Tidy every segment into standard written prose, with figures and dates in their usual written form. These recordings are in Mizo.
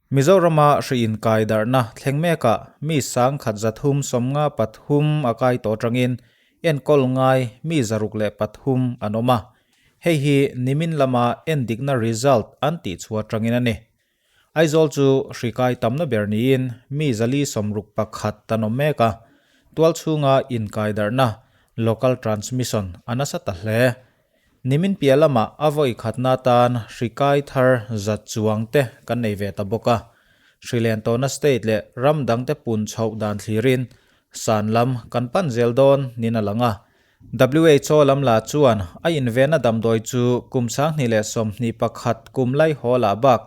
Mizorama hri inkai darhna thleng mekah mi 1353 a kai tawh atangin enkawl ngai mi 603 an awm a. Hei hi nimin lama endikna result an tihchhuah atangin a ni. Aizawl chu hri kai tamna ber niin mi 461 an awm mek a. Tualchhunga inkai darhna, local transmission, a nasa ta hle. Nimin piah lamah a vawi khatna atan hri kai thar zat chuang te kan nei ve ta bawk a. Hri len tawhna state leh ram dangte pun chhoh dan thlirin san lam kan pan zel dawn nin a lang a. WHO lam la chuan a invenna damdawi chu kum 2021 kum lai haw lah bak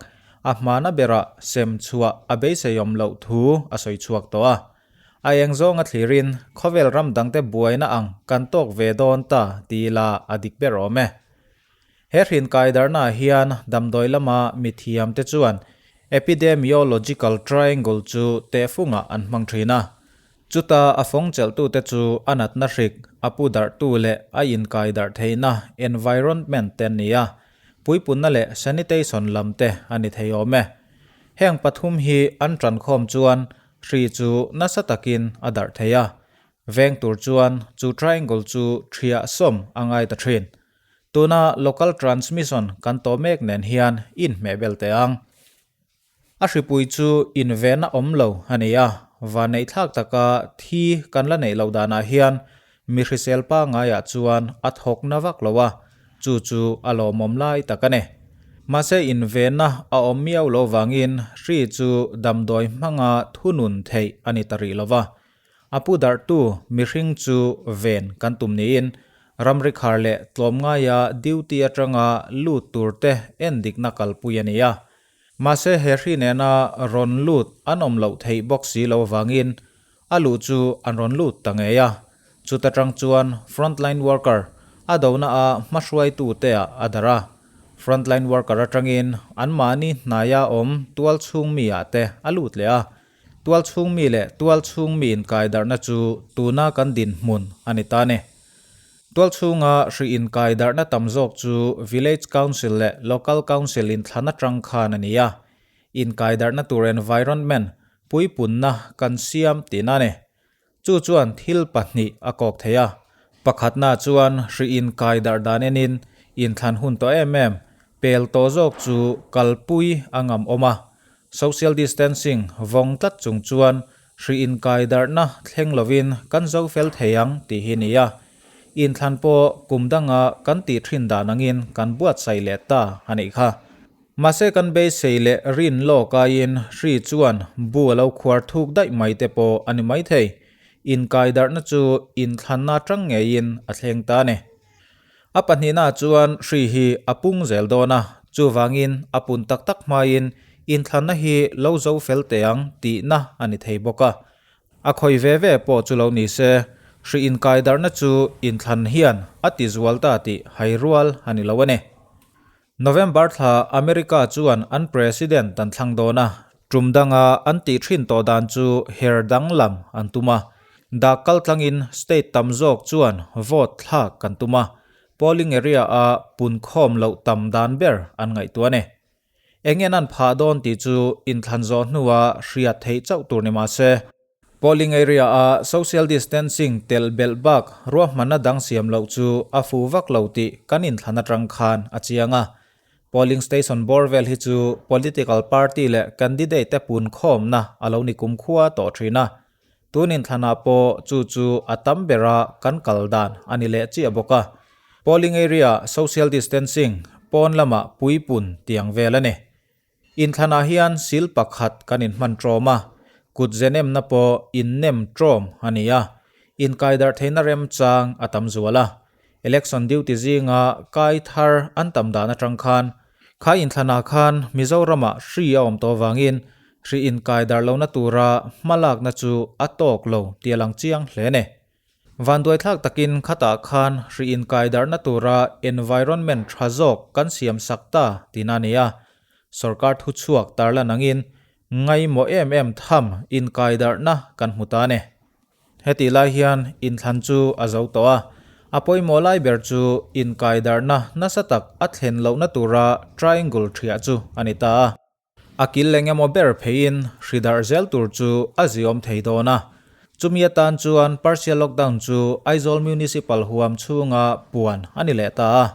a hmana berah sem chhuah a beiseiawm loh thu a sawi chhuak tawh a. A eng zawnga thlirin khawvel ram dangte buaina ang kan tawk ve dawn ta ti ila a dik ber awm e. He hrin kaidarnaah hian damdawi lama mithiamte chuan epidemiological triangle chu tehfungah an hmang thin a. Chuta a fawng chelhtute chu a natna hrik, a pu darhtu leh a inkai darh theihna environment te an ni a, puipunna leh sanitation lam te a ni thei awm e. Heng pathum hi an tankhawm chuan Hri chu nasa takin a darh thei a, veng tur chuan chu triangle chu thiah sawm a ngai ta thin. Tuna local transmission kan tawh mek nen hian inhmeh bel teh ang. A hripui chu inven a awm lo a ni a, vanneihthlak taka thi kan la neih loh danah hian mi hrisel pangaiah chuan a thawk na vak lo a, chu chu a lawmawm lai tak a ni. Mahse invenna a awm miau lo vangin hri chu damdawi hmanga thunun theih a ni ta rih lo va. A pu darhtu mihring chu ven kan tum niin ramri khar leh tlawmngaia duty atanga lut turte endikna kalpui a ni a. Mahse he hri nena rawn lut an awm loh theih bawk si lo avangin A luh chu an rawn lut ta ngei a, chuta tang chuan frontline worker a dona a hmahruaitu te ah a darh a. Frontline worker atangin anmahni hnaia awm tual chhung mi ah te a lut leh a. Tual chhung mi leh tual chhung mi inkai darhna chu tuna kan dinhmun a ni ta ni. Tual chhunga hri inkai darhna tam zawk chu Village Council leh Local Council inthlan atang khan a ni a. Inkai darhna tur environment Puipunna kan siam tihna a ni. Chu chuan thil pahnih a kawk thei a. Pakhatna chuan hri inkai darh dan enin inthlan hun tawh em em, pel tawh zawk chu kalpui a ngam awm a. Social distancing vawng tlat chung chuan hri inkai darhna thleng lovin kan zo fel thei ang tih hi ni a. Inthlan pawh kum danga kan tih thin dan angin kan buatsaih leh ta a nih kha. Mahse kan beisei leh rin lawk aiin hri chuan bu a lo khuar thuk daih mai te pawh a ni maithei. Inkai darhna chu inthlanna atang ngeiin a thleng ta a ni. A pahnihna chuan hri hi a pung zel dawn a, chuvangin a pun tak tak hmain inthlanna hi lo zo fel teh ang tihna a ni thei bawk a. A khawi ve ve pawh chu lo ni se, hri inkai darhna chu inthlan hian a ti zual ta tih hai rual a ni lo a ni. November thla America chuan an President an thlang dawn a, tum danga an tih thin tawh dan chu her danglam an tum a. Dak kal tlangin state tam zawk chuan vote thlak kan tum a, polling area a punkhawm loh tam dan ber an ngaihtuah a ni. Eng en an phah dawn tih chu inthlan zawh hnua hriat theih chauh tur ni mahse, Polling area a social distancing telh belh bak ruahmanna dang siam loh chu a fuh vak lo tih kan inthlan atang khan a chiang a. Polling station bawr vel hi chu political party leh candidate te pun khawmna a lo ni kumkhua tawh thin a. Tun inthlanah pawh chu chu a tam bera kan kal dan a ni leh chiah bawk a. Polling area social distancing pawn lamah puipun tiang vel a ni. Inthlanah hian sil pakhat kan inhman ṭawm a, kut ze nemna pawh innem ṭawm a ni a, inkaidarh theihna remchang a tam zual a. Election duty zinga kai thar an tam dan aṭang khan, kha inthlanah khan Mizoramah hri a awm tawh vangin hri inkaidarh lohna tura hmalakna chu a tawk lo tih a lang chiang hle a ni. Vanduaithlak takin khatah khan hri inkai darhna tura environment tha zawk kan siam sak ta tihna a ni a. Sorkar thuchhuak tarlan angin ngaimawh em em tham inkai darhna kan hmu ta a ni. Hetih lai hian inthlan chu a zo tawh a, a pawimawh lai ber chu inkai darhna nasa tak a thlen lohna tura triangle thiah chu a ni ta a. A kil eng emaw ber pheiin hri darh zel tur chu a ziawm thei dawn a. Chumi atan chuan partial lockdown chu Aizawl Municipal huam chhunga puan a ni leh ta a.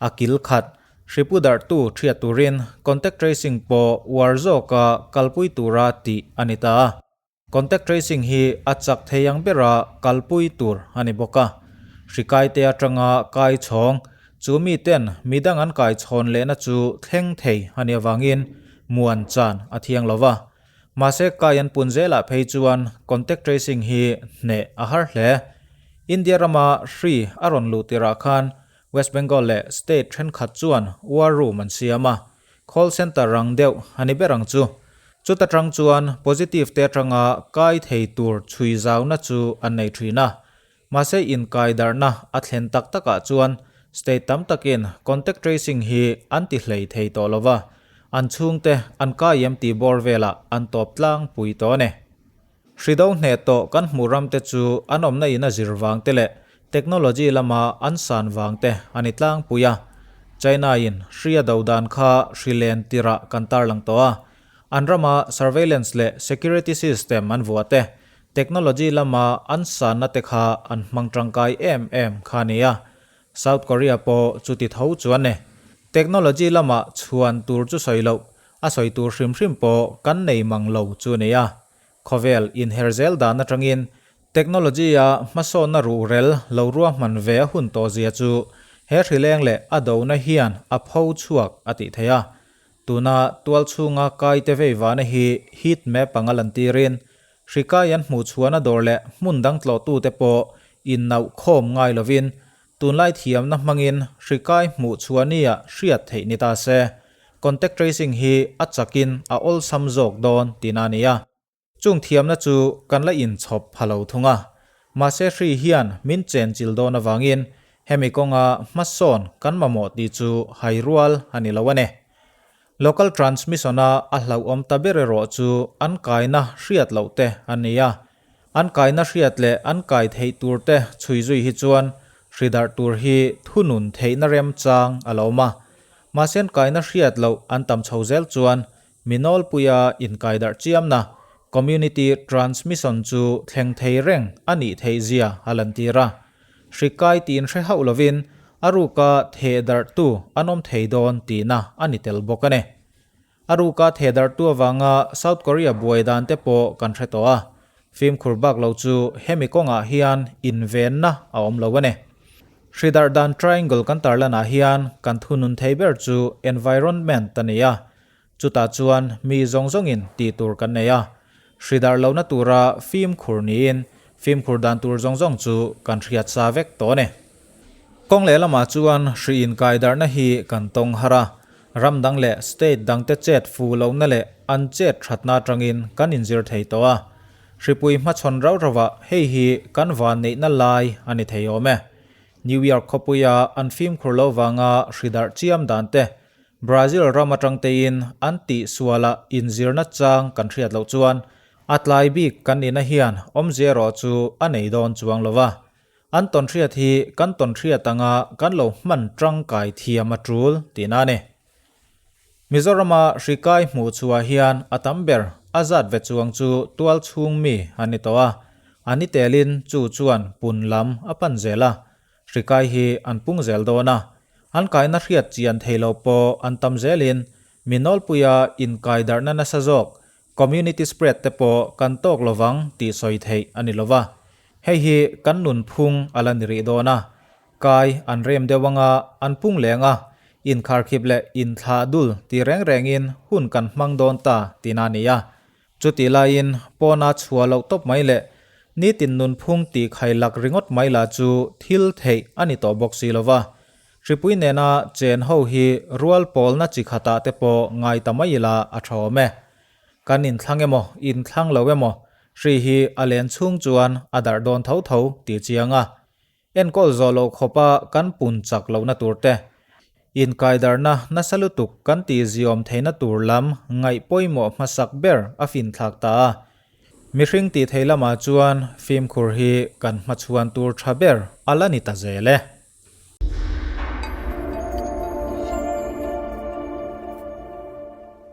A kil khat hripu darhtu thiat turin contact tracing pawh uar zawka kalpui tura tih a ni ta a. Contact tracing hi a chak thei ang bera kalpui tur a ni bawk a. Hri kaite atanga kai chhawng chu miten midang an kai chhawn lehna chu thleng thei a nih avangin muan chan a thiang lo va. Mahse kai an pun zelah phei chuan contact tracing hi hneh a har hle. India rama hri a rawn luh tirah khan West Bengal leh state thenkhat chuan war room an siam a, Call center rang deuh a ni ber ang chu. Chuta tang chuan positive te atanga kai thei tur chhui zauna chu an nei thin a. Mahse inkai darhna a thlen tak takah chuan state tam takin contact tracing hi an ti hlei thei tawh lo va, an chhungte an kai em tih bawr velah an tawp tlangpui tawh a ni. Hri do hneh tawh kan hmuh ram te chu an awmna in a zir vang te leh technology lama an san vang te a ni tlangpui a. China in hri a do dan kha hri len tirah kan tarlang tawh a. An rama surveillance leh security system an vuah te, technology lama an sanna te kha an hmang tangkai em em kha a ni a. South Korea pawh chuti tho chuan e. Technology lama chhuan tur chu sawi loh, a sawi tur hrim hrim pawh kan nei mang lo chu a ni a. Khawvel inher zel dan atangin technology-a hmasawnna ruhrel lo ruahman ve a hun tawh zia chu he hrileng leh a dona hian a pho chhuak a tih theih a. Tuna tual chhunga kaite veivana hi heat map anga lantirin hri kai an hmuh chhuahna dawr leh hmun dang tlawhtute pawh innauh khawm ngai lovin tunlai thiamna hmangin hri kai hmuh chhuahnia hriat theih ni ta se. Contact tracing hi a chakin a awlsam zawk dawn tihna a ni a. Chung thiamna chu kan la inchhawp pha lo thung a. Mahse hri hian min chenchil dawn avangin hemi kawnga hmasawn kan mamawh tih chu hai rual a ni lo a ni. Local transmission-a a hlauhawm ta ber erawh chu an kaina hriat loh te a ni a. An kaina hriat leh an kai theih tur te chhui zui hi chuan hri darh tur hi thunun theihna remchang a lo awm a. Mahse an kaina hriat loh an tam chho zel chuan mi nawlpuia inkai darh chiamna, community transmission, chu thleng thei reng a nih theih zia a lantir a. Hri kai tiin hre hauh lovin a ruka theh darhtu an awm thei dawn tihna a ni tel bawk a ni. A ruka theh darhtu avanga South Korea buai dan te pawh kan hre tawh a, fimkhur bak lo chu hemi kawngah hian invenna a awm lo a ni. Hri darh dan triangle kan tarlanah hian kan thunun thei ber chu environment a ni a, chutah chuan mi zawng zawngin tih tur kan nei a. Hri darh lohna tura fimkhur niin fimkhur dan tur zawng zawng chu kan hriat sa vek tawh a ni. Kawng lehlamah chuan hri inkai darhna hi kan tawng har a, Ram dang leh state dangte chet fu lohna leh an chet thatna atangin kan inzir thei tawh a. Hripui hmachhawn rauh rauhah hei hi kan van neihna lai a ni thei awm e. New York khawpuia an fimkhur lo vanga hri darh chiam dan te, Brazil ram atang tein an tih sualah inzirna chang kan hriat loh chuan a tlai bik kan nihna hian awmzia erawh chu a nei dawn chuang lo va. An tawnhriat hi kan tawnhriat anga kan lo hman tangkai thiam a tul tihna a ni. Mizorama hri kai hmuh chhuah hian a tam ber a zat ve chuang chu tual chhung mi an ni tawh a, a ni telin chu chuan pun lam a pan zel a, hri kai hi an pung zel dawn a, an kaina hriat chian thei lo pawh an tam zelin mi nawlpuia inkai darhna nasa zawk Community spread te pawh kan tawk lovang tih sawi theih a ni lova. Hei hi kan nunphung a la ni rih dawn a. Kai an rem deuh anga an pung leng a, inkharkhip leh inthlah dul ti reng rengin hun kan hmang dawn ta tihna a ni a. Chutih laiin pawna chhuah loh tawp mai leh nitin nunphung tih khailak ringawt mai lah chu thil theih a ni tawh bawk si lova. Hripui nena chen ho hi rual pawlna chi khatah te pawh ngai ta mai ila a tha awm e. Kan inthlang emaw, inthlang lo emaw, hri hi a len chhung chuan a darh dawn tho tho tih chiang a. Enkawl zawh loh khawpa kan pun chak lohna tur te, inkaidarhna nasa lutuk kan tih ziawm theihna tur lam ngaih pawimawh hmasak ber a finthlak ta a. Mihring tih theih lamah chuan fimkhur hi kan hmachhuan tur tha ber a la ni ta zel e.